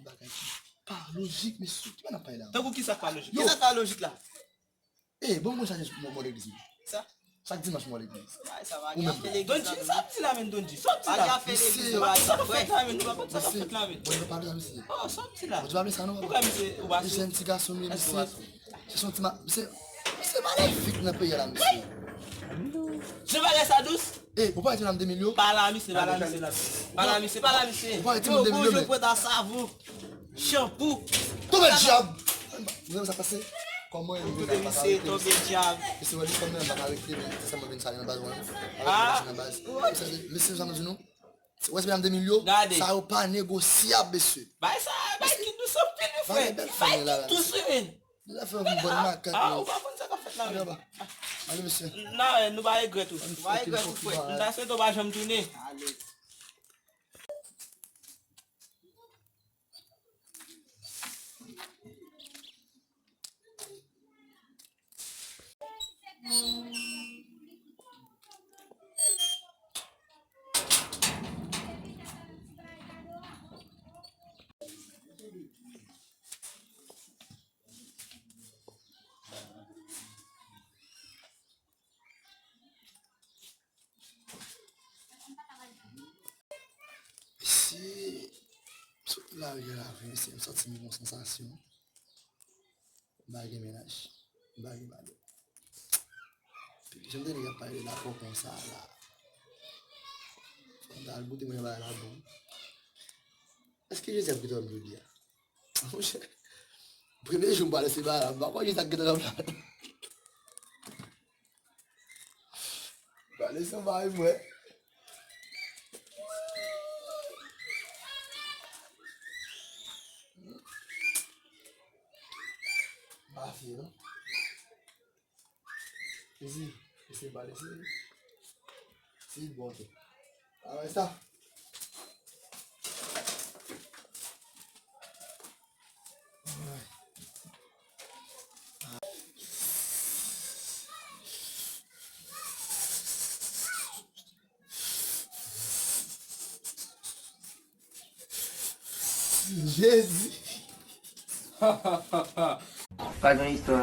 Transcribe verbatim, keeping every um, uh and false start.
ki bagay ki pa lojik, mesye, ki bagay n ap pale la? Tankou kisa k pa lojik? Yo. Kisa k pa lojik la? Eh, bon, mwen chaje mwen, mwen legliz mwen. Sa? Chak dimanch mwen legliz. Ay, sa va. Ou menm. Donji, sa ap di la menm, Donji. Sa ap di la? Mesye, sa ap fèt la menm, nou pa konn sa k ap fèt la menm. Mwen pa pale sa, mesye. Oh, sa ap di la? Mwen pa pale sa non, papa. Ou kwè misye, ou pa sou? Misye se yon ti gason, men misye se yon ti ma-, misye, misye malefik nan peyi a la, mesye. Jan bagay sa dous? Eh, ou pa rete nan de mil yo? Pa la, misye, pa la, misye. Pa la, misye, pa la, misye. Ou pa rete nan de mil yo, men. Yo, bonjou, pwenta savon. Shampoo. Tonbe dyab! Ou konn sa k pase? Kòman yon grenn pa ka rete, mesye? Tonbe dyab. Mesye, wè li kòm yon pa ka rete, men se sèlman vin sale nan baz mwen. Avèk yon machin nan baz. Mesye, mesye, sa mwen di nou. Wè se medam de mil yo, sa yo pa negosyab, mesye. Bay sa, bay ki dous anpil, wi, frè. Bay ki dous, wi, men. Li la fè yon bòn makak, ah, men. Ou pa konn sa k ap fèt la, men. Ale, mesye. Nan, nou pa regrèt ou. Nou pa regrèt ou, frè. M ta swete w pa janm tounen. Ale. Mesye, m sot lari a la vre, mesye, m santi m gon sansasyon. M pa gen mennaj, m pa gen madanm. Jan m tande y ap pale de lapò konsa la. Fò m ta al goute mwen bagay la bon. Èske Jezi ap gentan wè m jodi a? Monchè, premye jou m pale se bagay la, m pa kwè Jezi ap gentan wè m la. Pale sou mari mwen. Pa fye non. Isi, isi pale, isi. Si bon, ok. Ah ouais, ça. Jezi. Pa gen istwa.